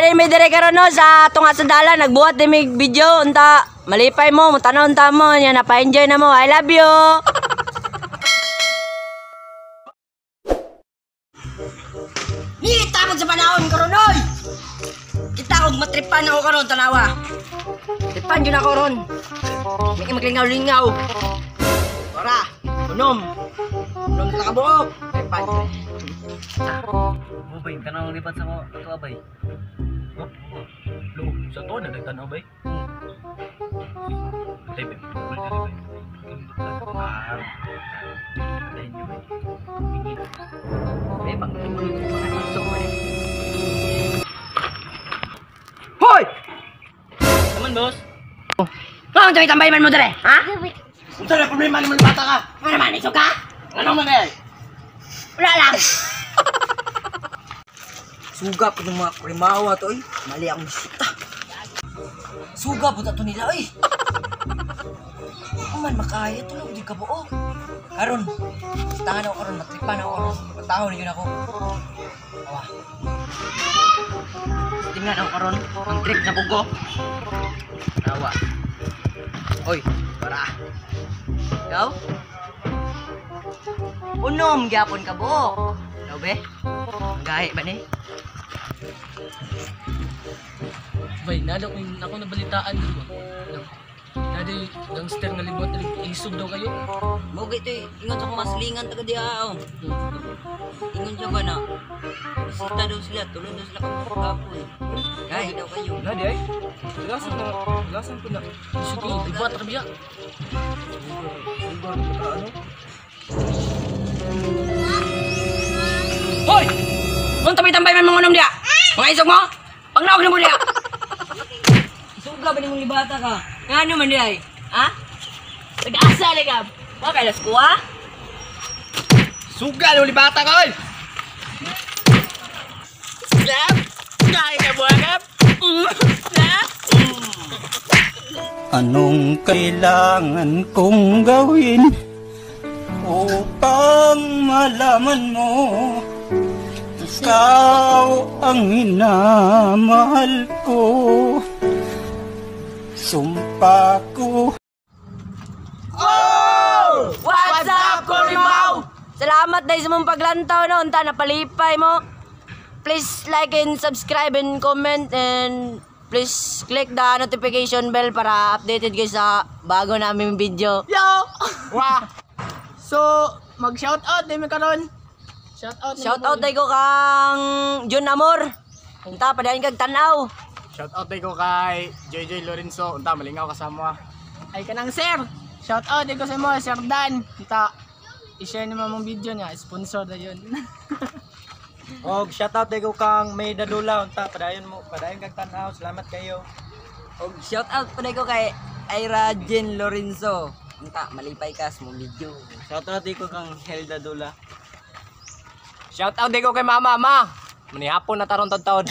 Naa mi diri karon no sa tunga sa dalan, nagbuhat din mig video unta malipay mo, mutanaw unta mo nya napa-enjoy na mo. I love you. Ni takot sa panahon karon oy. Kita og matripan ako karon tanawa. Tripan jud ako ron. May maglingaw-lingaw. Ora, unom. Unom sa kabuok. Tripan. Bubay, tanawang lipat sa mga ato abay. Oh, lo, sa to na nagtanaw bay. Tay bay. Ah. Tay niyo bay. May pang Hoy! Naman, boss. Ano ang tambay man mo dere? Ha? Unsa na problema nimo bata ka? Ano man iso ka? Ano man eh? Wala lang. Suga po ng mga kurimawa to, oy. Mali akong bisita. Suga po to nila, oy. Aman, makaya tulog di ka buo. Karon, bisitahan ako karon, matripan ako karon. Matao na yun ako. Awa. Tingnan ako karon, ang trip na bugo. Awa. Oy, para. Ikaw? Unom gyapon ka buok. Ikaw be? Ang gahi ba ni? Bay, nalo ko yung ako nabalitaan dito. Nadi gangster nga libot isog daw kayo. Mo gito ingon sa kumaslingan taga diha oh. Ingon siya ba na? Bisita daw sila, tulon daw sila kapon. Gahi daw kayo. Nadi ay. Gasan na, gasan ko na. Isog kayo, libat ka biya. Suga ka ano? Hoy! Kung tambay-tambay man mga unom diha. Mga isog mo? Pangnaog na mo diha. Isuga ba nimong libata ka? Ngano man diha? Ha? Nag-asa lang ka. Wa kay las kuha? Suga lo libata ka oy. Slap! Gahi ka buwagap! Slap! Anong kailangan kong gawin upang malaman mo ikaw ang minamahal ko? Sumpa ko. Oh! What's up, Kurimaw? Salamat dahil sa mong paglantaw no. Unta napalipay mo. Please like and subscribe and comment and please click the notification bell para updated kayo sa bago naming video. Yo! Wah! So, mag-shoutout din mi karon. Shoutout. Shout out dahil ko kang Jun Amor. Unta padayon kag tan-aw. Shout out ko kay JJ Lorenzo. Unta malingaw kasama. Ay kanang sir. Shoutout din ko sa imo, Sir Dan. Unta i-share ni mong video niya, sponsor na yun. Og shoutout ko kang May Dadula unta padayon mo, padayon kag tan-aw. Salamat kayo. Og shout out pa ko kay Ira Jen Lorenzo. Unta malipay ka sa mong video. Shoutout ko kang Helda Dula. Shout out ko kay mama, ma. Manihapon na taron taon.